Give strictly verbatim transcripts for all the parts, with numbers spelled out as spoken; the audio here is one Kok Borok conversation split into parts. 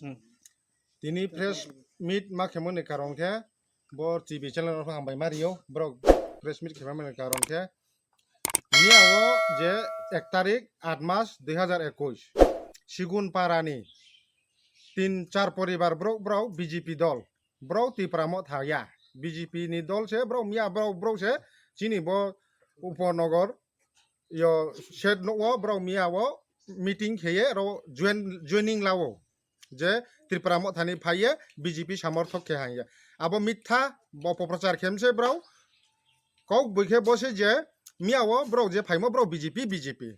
Hmm. Tini press meet ma khemani karon khe bo T V channel rok hambai ma rio, borok press meet khemani karon khe miya o je ek tarik aat mas dui hazar ekush Sigun Parani tin char poribar borok, borok B J P dol, borok Tipra Motha ya, B J P ni dol se borok miya, borok, borok se chini bo Upanagar yo shed no o borok miya o meeting kheye ro join, joining lao je Tipra Motha ni phaiye B J P samorthok khe hangye. Abo mitha, bo opoprochar khemse borok. Kok bui khe bo se je miya o borok je phaimo borok B J P, B J P.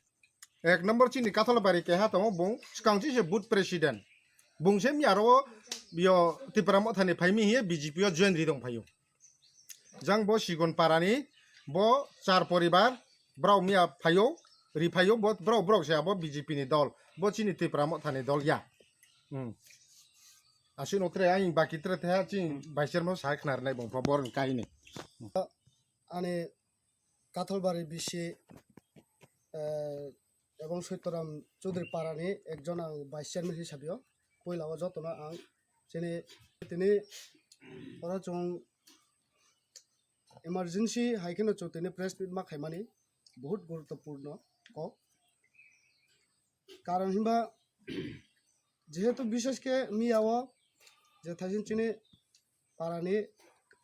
Ek number chini Kathalbari keha tongo, bung swkang chi se booth president. Bung se miya ro yo Tipra Motha ni phaimi hiye B J P o join ri dong phaio. Jang bo Sigon Parani bo char poribar borok miya phaio, ri phaio, bo borok, borok se abo B J P ni dol, bo chini Tipra Motha ni dol ya. Hmm. Aswk no tre ang baki tre te ha chini vice chairman sai khnar nai bong pha bor kahini. Ani Kathalbari B C, eh, ebong Soitoram Chaudhary Parani ekjon ang vice chairman hisabio puila o jotono ang chini tini oro chwng emergency hai kheno chwng tini press meet ma khaimani, bahut guruttopurno kok. Karon hinba jehetu bishesh khe miya o je thaisin chini parani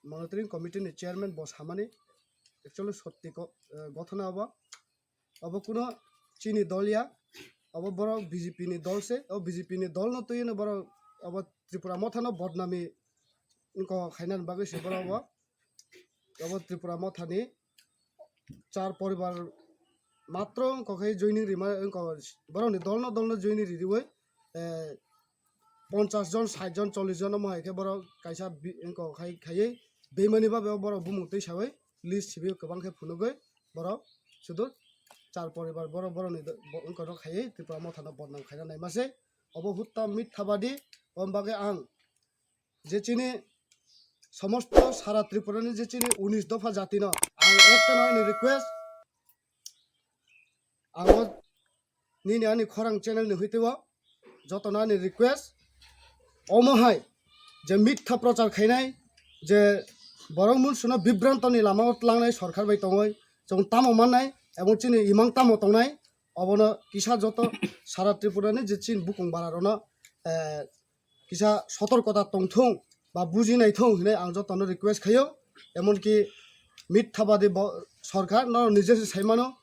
monitoring committee ni chairman bo samani actually sotti ko, eh, gothona obo. Obo kuno chini dol ya, obo borok B J P ni dol se, o B J P ni dol no twi no borok obo Tripura Motha no bodnami wngkha khainani bagwi se borok obo. Obo Tripura Motha ni char poribar matro wngkha khe joining rima wngkha, borok ni dol no, dol no joining riwi, eh, ponchas jon, sait jon, chollish jon omo hai khe borok kaisa bi-, wngkha khai, khaiwi beimani bagwi borok bumung twi sawi list sibi kwbang khe phunugwi borok sudur char poribar borok, borok ni do-, bo-, wngkha no khaiwi Tripura Motha no bodnam khaina nai ma se. Obo hutta mithabadi, omo bagwi ang je chini somosto sara Tripura ni je chini unis dopha jati no ang ekta no ani request, ang o nini ani khorang channel ni hwitwi o jotono ani request, omo hai je mitha prochar khainai, je borok munsuno bibranto ni lama o tlangnai sorkar bai tongoi, chwng tamo mannai, ebong chini imang tamo tongnai, obono kisa joto sara Tripura ni je chini bukung bara rok no, eh, kisa sotorkota tongthung ba buji naithung hinwi ang jotono request khaio. Emonki mithabadi bo-, sorkar no nije se saimano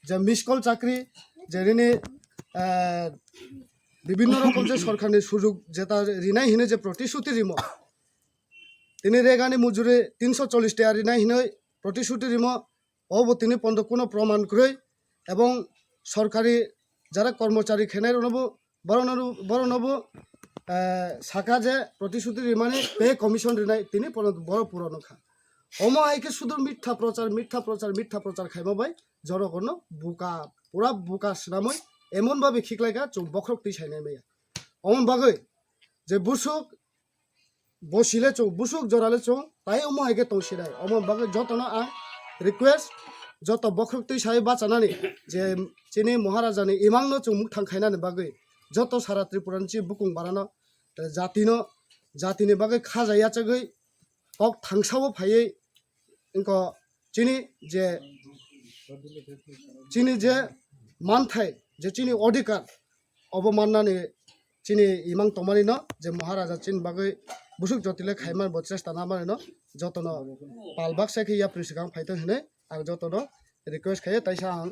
je miss call chakri je nini, eh, bibhinno rokom je sorkarni sujug jeta rinai hinwi je protishuti rimo, tini regani mujuri tinso chollish taka rinai hinwi protishuti rimo, obo tini pondo kuno proman kwrwi ebong sorkari jara kormochari khenai rokno bo, borokno, borokno bo, eh, saka je protishuti rimani pay commission rinai tini pono borok puron wngkha. Omo hai khe sudur mitha prochar, mitha prochar, mitha prochar khaima bai jorokorno buka, pura buka swnamwi emon babe khiklaikha chwng bokhorok twi sainai maya. Omo bagwi je busuk bo sile chwng, busuk jora le chwng, tai omo hai khe tong sinai. Omo bagwi jotono ang request, joto bokhorok twi sai bachanani je chini Maharaja ni imang no chwng mukthang khainani bagwi, joto sara Tripura ni chini bukung bara no, eh, jati no, jati ni bagwi khaja yachagwi kok thangsa o phaiwi wngkha chini je, chini je manthai, je chini odhikar, obo mannani chini imang tongmani no, je Maharaja chini bagwi busuk jotile khaimani bo chesta namani no, jotono pal baksa khe yapri swkang phaito hinwi ang jotono request khaio, taisa ang